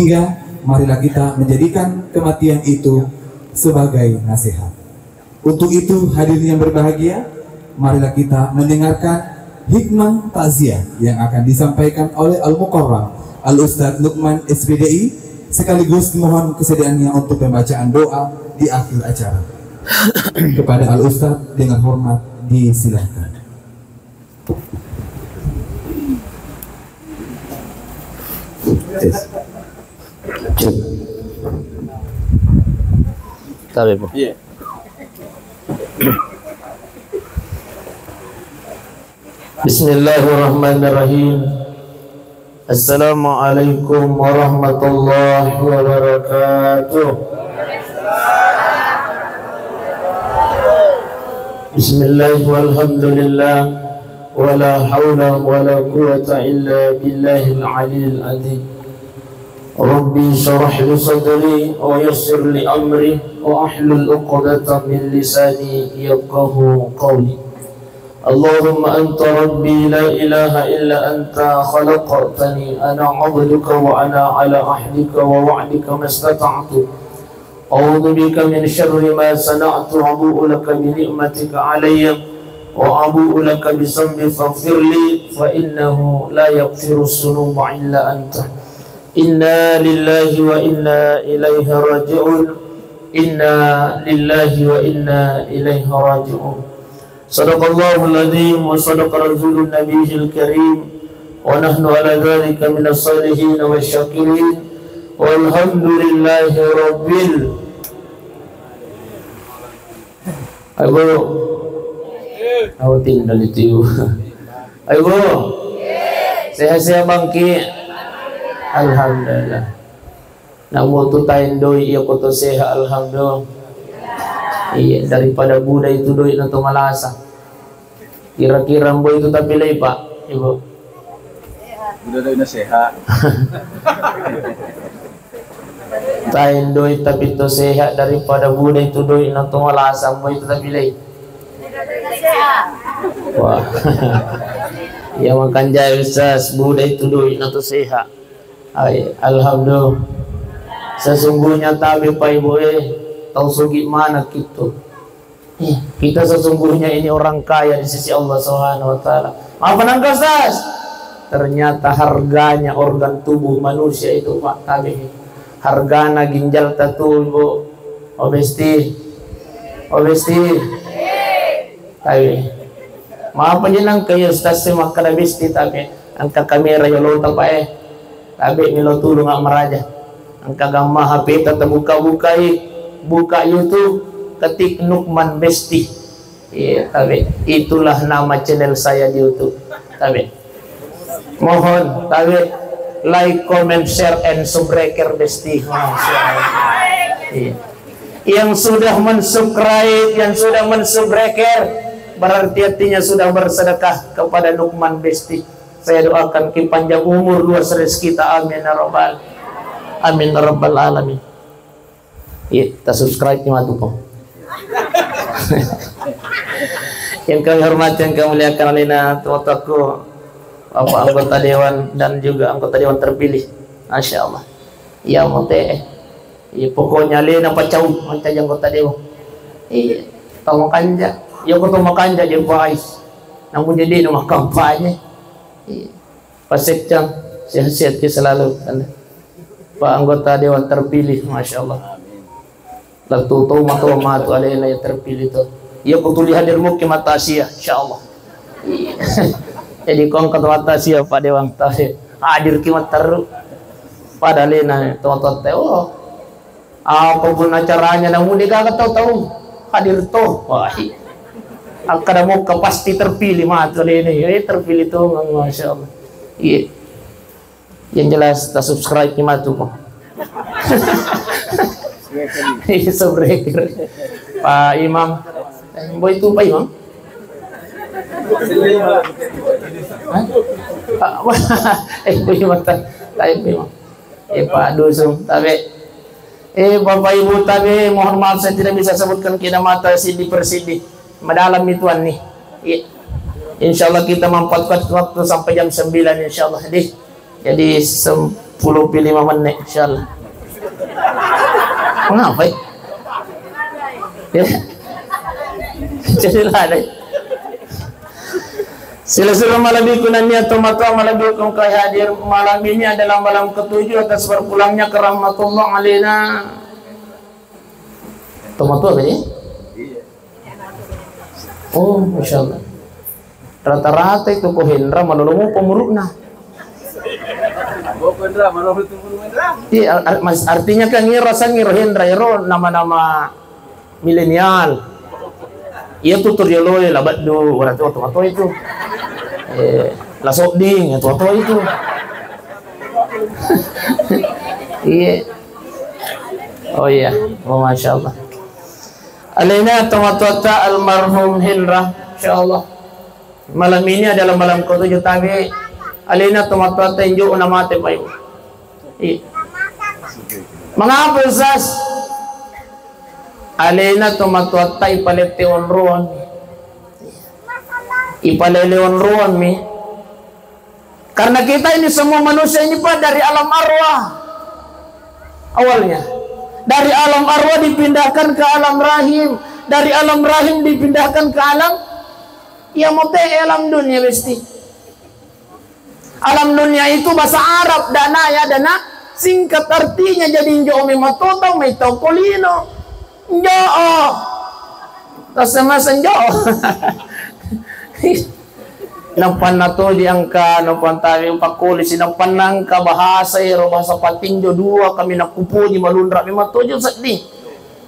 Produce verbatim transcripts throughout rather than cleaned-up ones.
Hingga marilah kita menjadikan kematian itu sebagai nasihat. Untuk itu, hadirin yang berbahagia, marilah kita mendengarkan hikmah takziah yang akan disampaikan oleh Al-Mukarram Al-Ustadz Lukman, S P D I, sekaligus mohon kesediaannya untuk pembacaan doa di akhir acara. Kepada Al-Ustadz, dengan hormat disilahkan. Tabe, Bu. Iya. Bismillahirrahmanirrahim. Assalamualaikum warahmatullahi wabarakatuh. Bismillah walhamdulillah, wala haula wala quwwata illa billahil aliyil azim. Rabbi shrah li sadri wa yassir li amri wa ahlul uqdatan min lisani yafqahu qawli. Allahumma anta rabbi la ilaha illa anta khalaqtani ana abduka wa ana ala ahdika wa wa'dika mastata'tu. A'udzu bika min syarri ma sana'tu, abu'u laka bi ni'matika alayya wa abu'u laka bi dzambi faghfirli fa innahu la yaghfirus dzunuba illa anta. Inna lillahi wa inna ilaihi raji'un. Inna lillahi wa inna ilaihi raji'un. Sadaqallahul adzim wa sadaqa rasulun nabiyil karim wa nahnu ala dzalika minas sholihin wasy syakirin walhamdulillahi rabbil. Ayo, Bu. Ayo, tindak itu. Ayo, Bu. Sehat-sehat, Bangki? Alhamdulillah. Namu tu taendoi iya ko to sehat, alhamdulillah. Iya, daripada buda itu doi na to malasa. Kira-kira mbo itu tapi lei, Pak, Ibu. Buda doi na sehat. Taendoi tapi to sehat daripada buda itu doi na to malasa mbo itu tapi lei. Wah. Ya makanja Ustaz, buda itu doi na to sehat. Ai, alhamdulillah. Sesungguhnya tabe, Pak, Ibu, eh, tau sugi mana kitu. Iya, kita sesungguhnya ini orang kaya di sisi Allah Subhanahu wa Ta'ala. Apa nangka, Ustaz? Ternyata harganya organ tubuh manusia itu, Pak, tabe. Hargana ginjal tatu, Ibu. Obesti. Obesti. Tabe. Mapa je nangka ya Ustaz, makkada besti tabe. Angka kamera ya lo tapae. Tabe melo tulung maraja. Angka gamma H P ta tabuka-bukai, buka YouTube, ketik Nukman Besti. Iya, tabe. Itulah nama channel saya di YouTube. Tabe. Mohon, tabe, like, comment, share, and subscribe, Besti. Masya Allah. Iya. Yang sudah mensubscribe, yang sudah mensubscribe, berarti artinya sudah bersedekah kepada Nukman Besti. Saya doakan ki panjang umur, luas rezeki ta. Amin ya rabbal, amin ya rabbal alamin. Iya, ta subscribe ni matu ko. Yang kami hormati, yang kami muliakan, alena tuaku, Bapak anggota dewan dan juga anggota dewan terpilih. Masya Allah. Iya, mote. Iya, pokoknya alena pacau mancaji anggota dewan. Iya, tau makanja. Iya, ko tau makanja dia pais. Namun jadi nama kampanye. Iya. Pak Sekcam, sehat-sehat ki selalu, kan? Pak anggota dewan terpilih, masya Allah. Lettu to matu matu alena yang terpilih to. Iya, ko tuli hadir muki mata sia, insya Allah. Iya. Jadi kong kata mata sia Pak Dewan tadi hadir ki materu. Pada alena to to te, oh. Apapun acaranya, namun de gaga tau-tau hadir to. Wah, iya. Akkada mokka pasti terpilih matu alena. Eh, terpilih to, masya Allah. Iya. Yang jelas, ta subscribe ni matu ko. Iya, subscribe. Pak Imam. Eh, boy tu Pak Imam. Hah? Pak, eh, Pak Imam, ta-, tabe Pak Imam. Eh, Pak Dusung, tabe. Eh, Bapak Ibu, tabe, mohon maaf saya tidak bisa sebutkan kina mata sidi persidi. Madalam itu, Anni. Iya. Insya Allah kita manfaatkan waktu sampai jam sembilan, insya Allah. Deh. Jadi sepuluh pi lima menit, insyaallah. Mengapa, eh? Ya. Jadi lalai. Silessureng malebbiku nennia tomatoa malebbiku engka hadir. Malam ini adalah malam ketujuh atas berpulangnya ke rahmatullah alaina. Tomatoa tadi? Oh, masyaallah. Rata-rata itu ko Hendra malolo mopa umuru'na. Iya, ar-, ar-, mas-, artinya kan iro sangiro Hendra, iro nama-nama milenial. Iya tu torioloe La Baddu, berarti oto-oto itu. Eh, La Sodding, oto-oto itu. Iya. Oh iya, oh, masyaallah. Alena tomatoatta almarhum Hendra, insyaallah. Malam ini adalah malam ketujuh, tapi alena tomatoatta injo na mate, Pak Ibu. Iya. Mengapa, Ustaz? Alena tomatoatta ipalette onroang. Ipalele onroang mi. Karena kita ini semua manusia ini, Pak, dari alam arwah. Awalnya. Dari alam arwah dipindahkan ke alam rahim. Dari alam rahim dipindahkan ke alam, iya mote alam dunia, besti. Alam dunia itu bahasa Arab, dana ya, dana. Singkat artinya jadi njo memang totau mai tau kolino. Njo'o. Tasema senjo'o. Napanna toji engka, napantawi pakkolisi, napanna engka bahasa ero, bahasa patinjo dua kami nakkupoji malunra memang tojo seddi.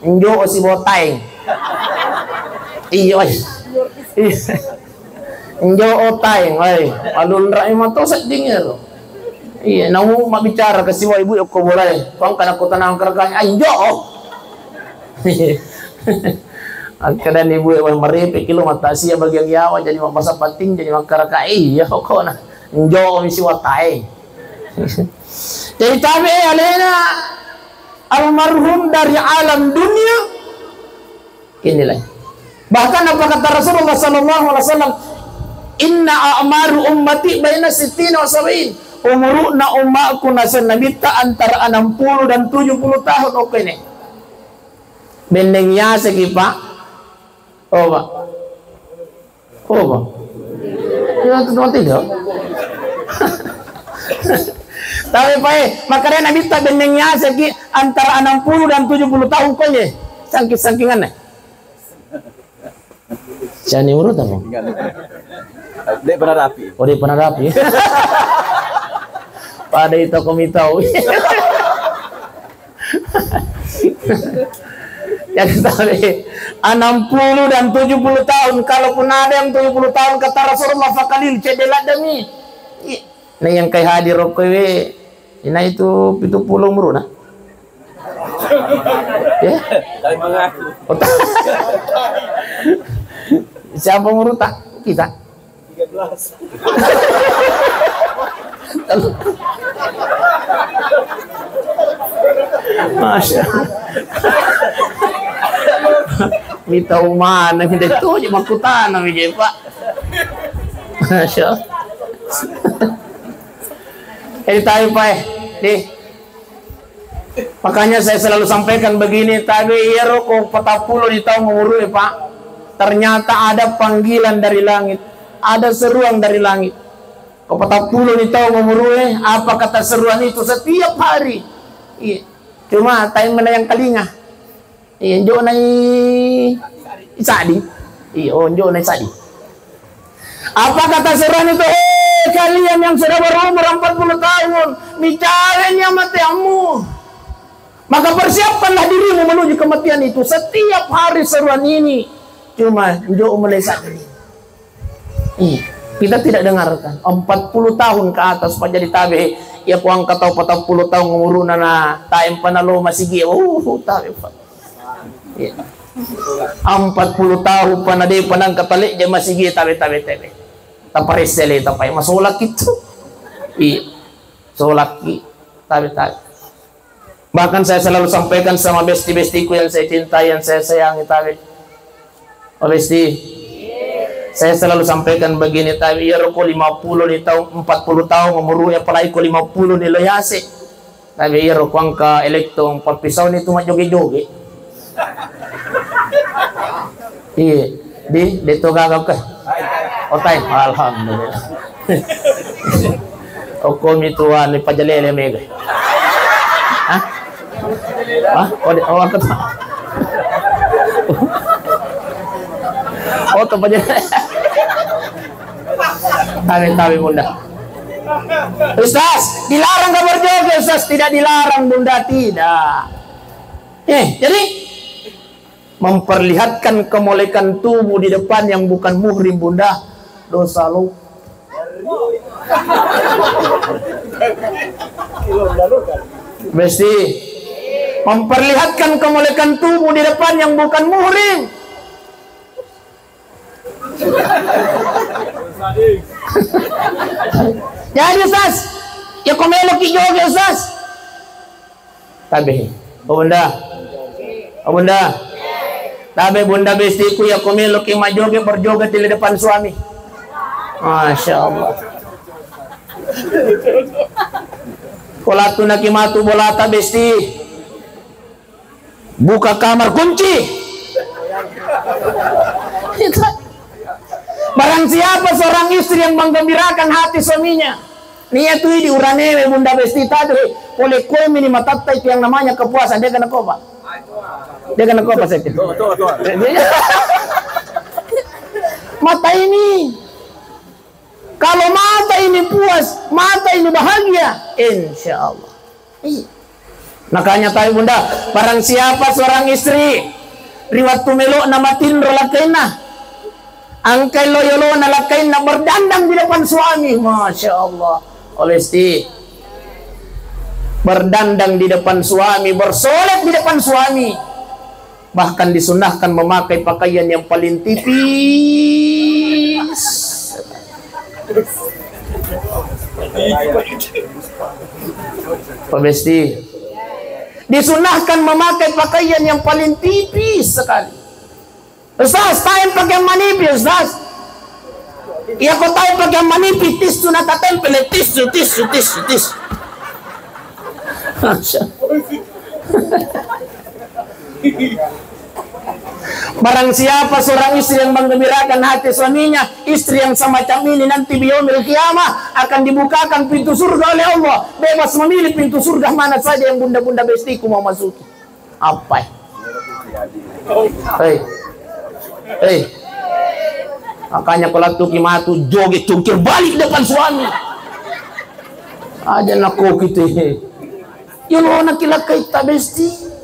Njo'o sibawa taeng. Iyo, ai. Iyo. Njo'o taeng, ai. Malunra memang to sedding ero. Iya, namu mabbicara ke siwa ibu okko bolae. Kau kana kota nangkar kai, ai, njo'o. Akkadani ibu e, "Wah, marepe kilo mata sia bagian yawa jadi mabbasa pating jadi makkarakai." Iya, pokokna njo mi siwa tae. Jadi tabe alena almarhum dari alam dunia. Inilah. Bahkan apa kata Rasulullah sallallahu alaihi wasallam, "Inna a'maru ummati baina sittina wa sab'in." Umuruna ummaku nasenna bitta antara enam puluh dan tujuh puluh tahun, oke ne. Benneng yaseki, Pak. Oh, Pak. Oh, Pak. Ya, itu nanti dia. Tapi, Pak, eh, makanya Nabi tak benneng yaseki antara enam puluh dan tujuh puluh tahun kau ye. Sangking-sangkingan, eh. Siani urut apa? Dek pernah rapi. Oh, dek pernah rapi. Pada itu aku mitau. Jadi, tapi enam puluh dan tujuh puluh tahun, kalaupun ada yang tujuh puluh tahun, kata Rasulullah, "Fakalil, cedde laddami." Ih, nah, yang kai hadir rokko we, ina itu pitu puluh umuruna. Ya? Tapi mengaku. Oh, ta-, siapa umur tak? Kita. Tiga belas. Masya Allah. Mita umana, mita itu aja makutana, mi, Pak. Masya Allah. Jadi, tahu, Pak, eh. Nih. Makanya saya selalu sampaikan begini, tabe iyaro ko patappulo di taung umurue, Pak. Ternyata ada panggilan dari langit, ada seruan dari langit. Ko patappulo di taung umurue, apa kata seruan itu setiap hari? Iya. Cuma time mana yang telinga? Iya, njo nai sadi. Iya, oh, njo nai sadi. Apa kata seruan itu? "Hei, kalian yang sudah berumur empat puluh tahun, micawe ni amateammu. Maka persiapkanlah dirimu menuju kematian itu." Setiap hari seruan ini, cuma njo mulai saat ini. Ih, kita tidak dengarkan. Empat puluh tahun ke atas, Pak, jadi tabe. Ya, ku angka tau patappulo tahun umuruna na taem panalo masigi. Uh, tabe, Pak. Iya. Empat puluh tahun pana de panang katale je masigi tabe, tabe, tabe. Taparessele tapai masolak itu. Iya. Solaki tabe, tabe. Bahkan saya selalu sampaikan sama besti-bestiku yang saya cintai, yang saya sayangi, tabe. Oh, besti. Saya selalu sampaikan begini, tapi iyaro ko lima puluh ni taung, empat puluh taung umurnya, apalagi ko lima puluh ni lo yase. Tapi iyaro ko angka elektong, pappisau ni tu majjoge-joge. Iya, di, de to gaga ke. Otai, alhamdulillah. Okko mi tuan ni pajalele mega. Hah? Hah? Oh, de, oh, aku tak. Oh, to pajalele. Tabe, tabe, Bunda. Ustaz, dilarang gak berjoget, Ustaz? Tidak dilarang, Bunda, tidak. Eh, jadi memperlihatkan kemolekan tubuh di depan yang bukan muhrim, Bunda, dosa lo. Besti, memperlihatkan kemolekan tubuh di depan yang bukan muhrim. Jadi, Ustaz, ya ko meloki joget, Ustaz. Tabe, oh, Bunda. Oh, Bunda. Tabe, Bunda, bestiku, ya ko meloki majoget, berjoget di depan suami. Masya Allah. Ko lattu naki matu bolata, besti. Buka kamar, kunci. Barang siapa seorang istri yang menggembirakan hati suaminya, nia tu idi uranewe, Bunda, besti tadi, pole koe mini matattai yang namanya kepuasan, de' kena kopa. De' kena kopa saya. Mata ini. Kalau mata ini puas, mata ini bahagia, insya Allah. Iya. Makanya tahu, Bunda, barang siapa seorang istri ri wattu melo'na matinro lakkainna, angkai lo-, yolona lakkainna berdandang di depan suami, masya Allah. Oleh Sti, berdandang di depan suami, bersolat di depan suami. Bahkan disunahkan memakai pakaian yang paling tipis. Pak Besti, disunahkan memakai pakaian yang paling tipis sekali. Ustaz, tae pakai manipis, Ustaz. Iya, ko tae pakai manipis, tisu na tatempel, tisu, tisu, tisu, tisu. Masya. Barang siapa seorang istri yang menggembirakan hati suaminya, istri yang semacam ini nanti di yaumil qiyamah akan dibukakan pintu surga oleh Allah. Bebas memilih pintu surga mana saja yang bunda-bunda bestiku mau masuki. Apa? Hei. Hei. Makanya kalau tuki matu joget cungkir balik depan suami. Aja nako kita. Yolona kilakkaita besti.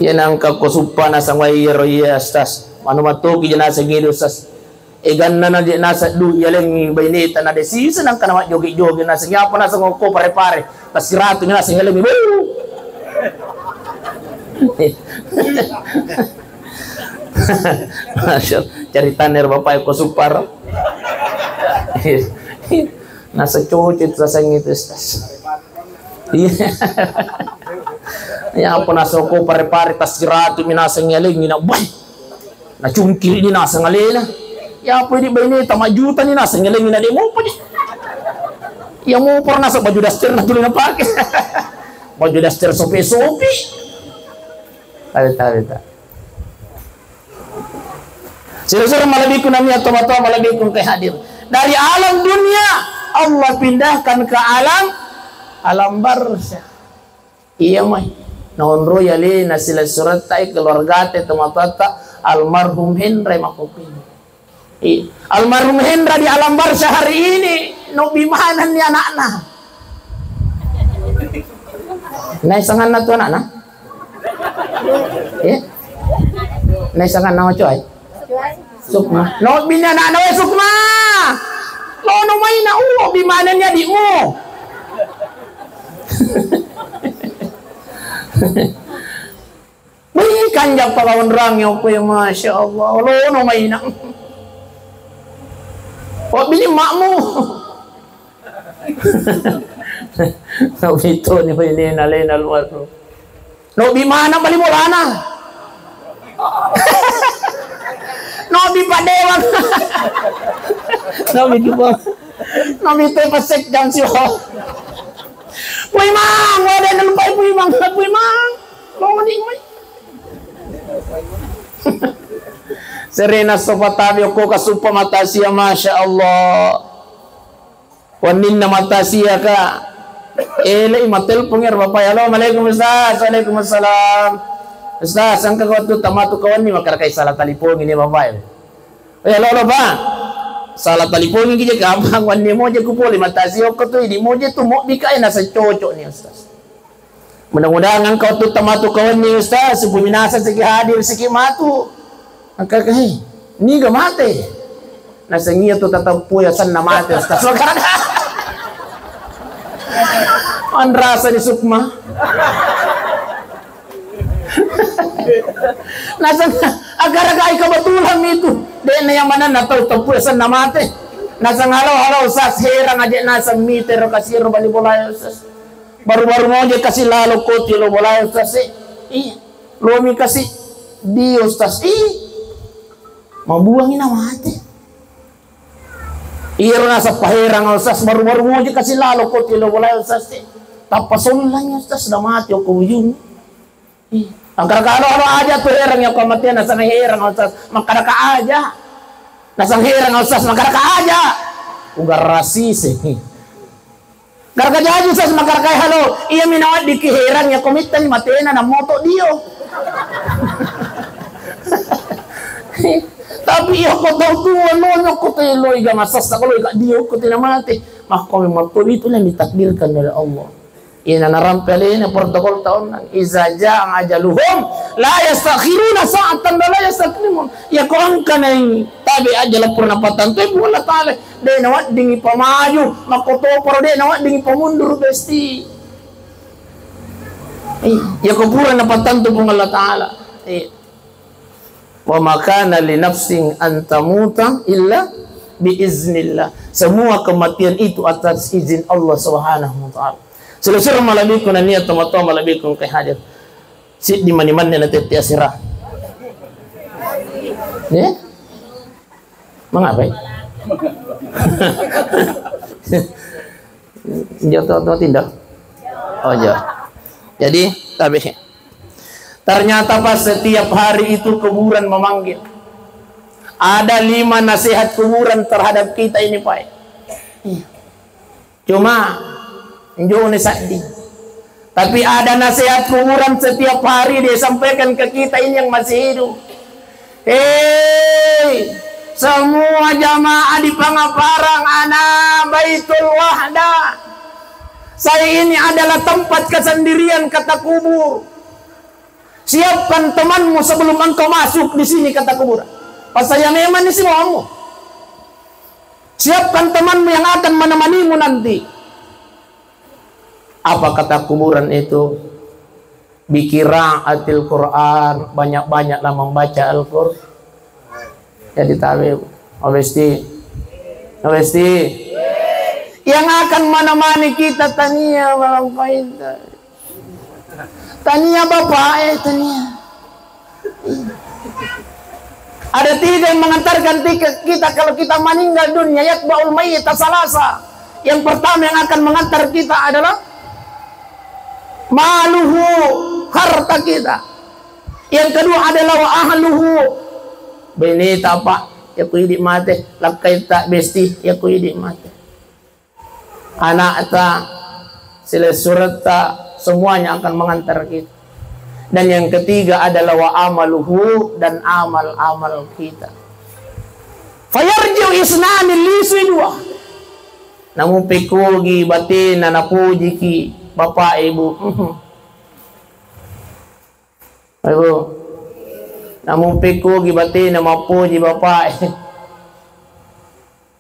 Iya nangka ko suppa nasang wai iyaro iya, Ustaz. Manu matoki je naseng iye, Ustaz. Eganna na je naseng du iyalengngi baineta na de sisa nangka na majjoge-joge naseng. Iyapa naseng okko pare-pare. Tasiratu mi naseng iyalengngi. Buu. Masya Allah. Caritanna ero bapak ko suppa ro. Naseng coco itu naseng itu, Ustaz. Iya. Iyapa nasoko pare-pare tasiratu mi naseng iyalengngi na bai. Na cungkiri ni naseng alena. Iyapa di baineta majjuta ni naseng iyalengngi na de mopa di. Iya mopa naseng baju daster na tuli napake. Baju daster sopi-sopi. Tabe, tabe, tabe. Siro-siro malebbiku nania tomatoa malebbiku engka hadir. Dari alam dunia, Allah pindahkan ke alam, alam barzah. Iya mai. Naonroi alena silessuretta, keluargata, tomatoatta, almarhum Hendra makkokkoe. Iya. Almarhum Hendra di alam barzah hari ini, nobbi manenni anakna. Naisanganna tu anakna? Eh? Naisanganna macoai? Sukma. Nobbi ni anakna, we Sukma. Lono maina, uwo, bi manenni adikmu. Wih, kanjappa kaonrang ya, okko ya, Masya Allah. Lono maina. Wabini makmu. Nobbi toni bainena alena almarhum. Nobbi mana bali bolana. Nobi padewang. Nobi dua. Nobi te pasek jam siwa. Puimang, wade nalpai puimang, puimang. Lo mani mai. Serena sofa tabi okko kasuppa mata sia, Masya Allah. Wenninna mata sia ka. Ele i matelpon ero bapak. Halo, Assalamualaikum Ustaz. Waalaikumsalam. Ustaz, engka ko tu tamatu kawanni makarakai salah talipong ini bapak. Eh, halo, halo, Pak. Salah talipong iki je kapang wanni moje ku pole mata sia okko tu ini moje tu mo bika e nasa cocok ni Ustaz. Mudah-mudahan engka wettu tamatu kawenni Ustaz, supu minasa siki hadir siki matu. Engka ke, niga mate? Naseng iya tu tatappu yasenna mate Ustaz. Makkada, anrasa di Sukma. Naseng, agara-gara kebetulan itu. Dena yang mana natau tappu yasenna mate. Naseng, halo, halo Ustaz, herang aja naseng mite ro kasiro bali bola ya Ustaz. Baru-baru moje kasi lalo koti lo bola Ustaz e. Iya. Lo mi kasi dio Ustaz. Iya. Mabuangi na mate. Iya ro nasappa herang Ustaz, baru-baru moje kasi lalo koti lo bola Ustaz e. Tappa sollang Ustaz, da mate ko ujung. Iya. Angkara kalo alo aja tu herang ya kematian, nasana herang Ustaz. Makkada ka aja. Nasang herang Ustaz, makkada ka aja. Ugarasi sih. Garaga jaji Ustaz, makkarakai halo. Iya mi naweddikki herang, iya ko mittani matena nammoto dio. Tapi iya ko tau tua lo nyokko te loi ga masassa ko loi ga dio ko tena mate. Makko memang itu yang ditakdirkan oleh Allah. Iya nanarampe alena protokol taunna. Iza jaa ajaluhum la yastakhiruna sa'atan wa la yastaqdimun. Iya ko engka nai tabe ajal purana patantu Puang Allah Taala. De' naweddingngi pamaju, makkotoparo de' naweddingngi pamundur besti. Iya, ko pura napatantu Puang Allah Taala. Iya. Wa ma kana li nafsin an tamuta illa bi iznillah. Semua kematian itu atas izin Allah Subhanahu wa Taala. Selesai malabikun niat teman-teman malabikun ke hadir. Siddi mani manne na tette asira. Ya? Mengapa? Jatuh atau tidak? Oh, jauh. Jadi, tapi ternyata pas setiap hari itu kuburan memanggil. Ada lima nasihat kuburan terhadap kita ini, Pak. Iya. Cuma, njone saddi. Tapi ada nasihat kuburan setiap hari dia sampaikan ke kita ini yang masih hidup. Hei, semua jamaah di Pangaparang, ana Baitul Wahda. Saya ini adalah tempat kesendirian, kata kubur. Siapkan temanmu sebelum engkau masuk di sini, kata kuburan. Pas saya memang di sini. Siapkan temanmu yang akan menemanimu nanti. Apa kata kuburan itu? Bikira atil Quran, banyak-banyaklah membaca Al-Quran. Jadi tabe, obesti, obesti. Yang akan menemani kita tania malam kita. Tania bapak, eh, tania. Ada tiga yang mengantarkan tiga kita kalau kita meninggal dunia, yatba'ul mayyita salasa. Yang pertama yang akan mengantar kita adalah maluhu, harta kita. Yang kedua adalah wa ahluhu. Bene ta, Pak, ya ku idi mate, lakkai ta besti, ya ku idi mate. Anakta, silessuretta, semuanya akan mengantar kita. Dan yang ketiga adalah wa amaluhu, dan amal-amal kita. Fayarji'u isnani, lisui dua. Namu pekkogi batena napojiki bapak ibu. Ayo, namu pekkogi batena mappoji bapak.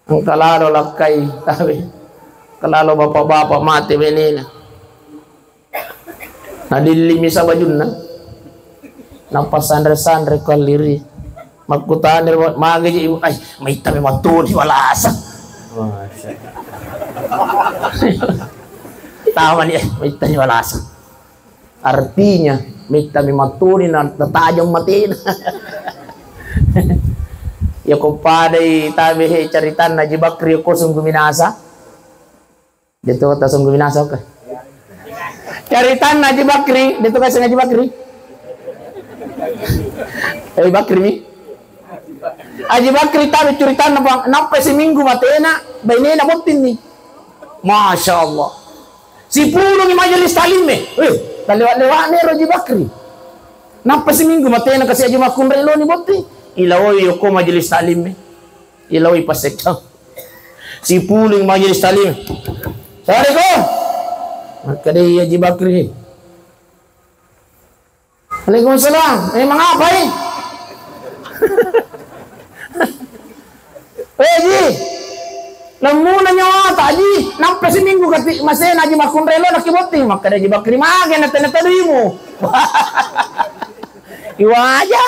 Engka lalo lakkai, tapi engka lalo bapak-bapak mate benena. Nadillimi sabajunna. Nappa sanre-sanre ko alliri. Makkutana, magi ji ibu, ai, maitta mi mattuni walasa. Tamani, eh, maitta ni walasa. Artinya, metta mi mattuni na, natajang matena. Yako padai tabe he caritanna Haji Bakri ko sungguh minasa. Deto ta sungguh minasa oke. Caritanna Haji Bakri, deto kasih Haji Bakri. Haji Bakri mi. Haji Bakri tabe curitanna, Bang. Nappa siminggu matena, bainena botting ni. Masya Allah. Sipulungi majelis taklim e. Eh, talewat-lewat nero Haji Bakri. Nappa siminggu matena kasi Haji Makkunrai loni botting. Ilawoi yoko majelis taklim e. Ilawoi pasekka. Sipulung majelis taklim. Assalamualaikum. Makkedai Haji Bakri. Waalaikumsalam. Eh, mengapa, eh? Eh, Ji. Lemmuna nyawata, Ji. Nappa siminggu kati masena Haji Makkunrai lo nakibotting. Makkeda Haji Bakri, mage na tena taduimu. Iwaja.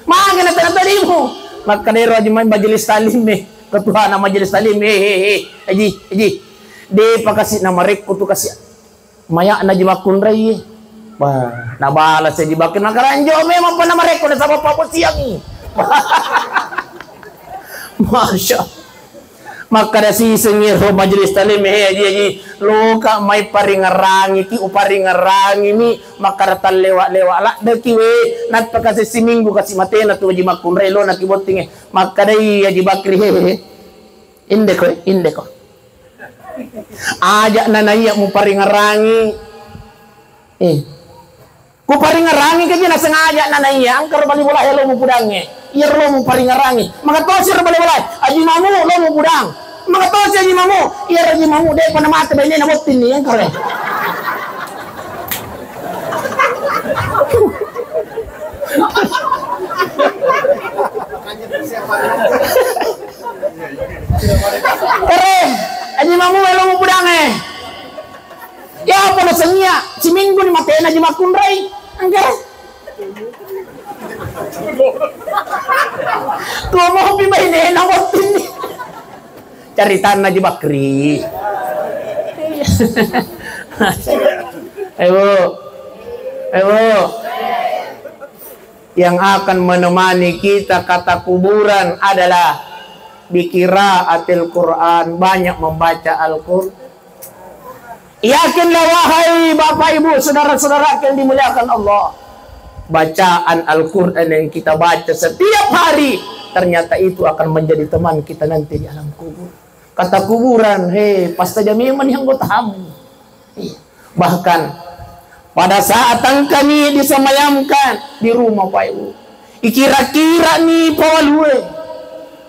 Mage na tena taduimu. Makkeda ero Haji ma-, majelis taklim e. Ketuana majelis taklim e. Eh, eh, eh. Haji, Haji. De pakasi na marekko tu kasi. Maya'na Haji Makkunrai. Wah, nabalas Haji Bakri, "Nakaranjo memang pa namarekko nasaba pabbosiangngi." Masya. Makkeda sisengngi ro majelis taklim, "He, Haji, Haji, loka mai paringerrangi ki, uparingerrangi mi, makkeda tallewa-lewa laddeki we, natta kasi siminggu kasi matena tu Haji Makkunrai lo nakibottinge." Makkedai Haji Bakri, "He, he, he." Indeko, indeko. Aja' na naiya muparingerangi. Eh. Kuparingerangi kaji nasengaja na naiya, engka ro bali bola lo mupudangnge. Iya lo muparingerangi. Maka tosi ro bali bola. Haji Mamu lo mupudang. Maka tosi Haji Mamu. Iya Haji Mamu de' pa namate bainena botting ni engka ro. Ere, Haji Mamu elo mupudangnge. Ya apa nasengngia, siminggu ni matena Haji Makkunrai. Engka. Tua mopi bainena botting ni. Caritanna Haji Bakri. Ayo. Ayo. Yang akan menemani kita kata kuburan adalah biqiraatil Quran, banyak membaca Al-Qur'an. Yakinlah, wahai Bapak, Ibu, saudara-saudara yang dimuliakan Allah, bacaan Al-Quran yang kita baca setiap hari, ternyata itu akan menjadi teman kita nanti di alam kubur. Kata kuburan, he, pasta jamemani anggota hamu. Iya. Bahkan pada saat engkani disemayamkan di rumah, Pak Ibu, ikira-kira ni pawalue.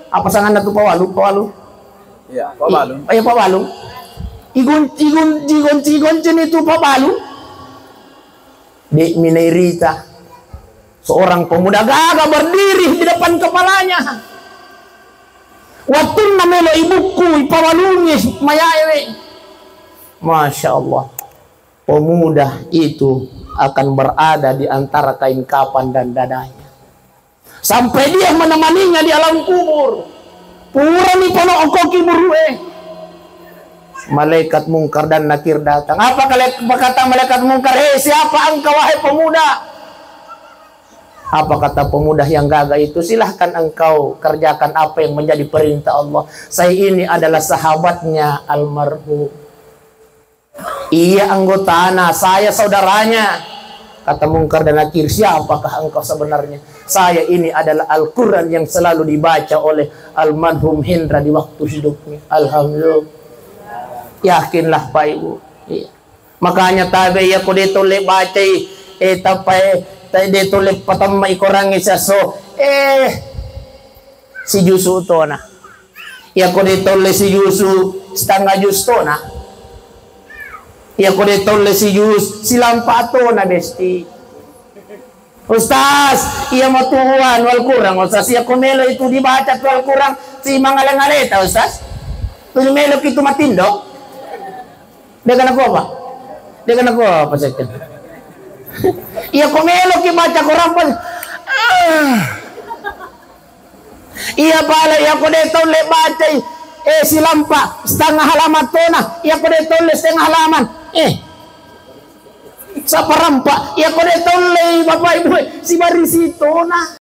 Apa sanganna tu pawalu? Pawalu. Iya, pawalu. I-, iya, pawalu. Igun-, igun-, igun-, igunci ni tu pawalu. De' minairita. Seorang pemuda gagah berdiri di depan kepalanya. Wattunna melo ibukku, ipawalungi mayaewe. Masya Allah. Pemuda itu akan berada di antara kain kapan dan dadanya. Sampai dia menemaninya di alam kubur. Purani pano'okoki burue. Malaikat Mungkar dan Nakir datang. Apa kale-, apa kata malaikat Mungkar? "Hei, siapa engkau, wahai pemuda?" Apa kata pemuda yang gagah itu? "Silahkan engkau kerjakan apa yang menjadi perintah Allah. Saya ini adalah sahabatnya almarhum." "Iya, anggotana, saya saudaranya." Kata Mungkar dan Nakir, "Siapakah engkau sebenarnya?" "Saya ini adalah Al-Quran yang selalu dibaca oleh almarhum Hendra di waktu hidupnya." Alhamdulillah. Yakinlah, Pak Ibu. Iya. Makanya tabe iya ko de' tolle bacai, eh, tappa, eh, ta-, de' tolle patamma i korangnge siasso. Eh, sijusu tona. Iya ko de' tolle sijusu, setengah jus tona. Iya ko de' tolle sijus, silampa tona, besti. Ustaz, iya matu anu Al-Quran, Ustaz, iya ko melo itu dibaca tu Al-Quran, si mangale-ngaleta, Ustaz. Tu melo itu matindo. De' kana ko apa? De' kana ko apa, Ustaz? Iya ko melo ki baca Quran, pas, ah. Iya pale, iya ko de' tolle bacai, eh, silampa setengah halaman tona, iya ko de' tolle setengah halaman, eh, saparampa, iya ko de' tolle, Bapak Ibu, sibarisi tona.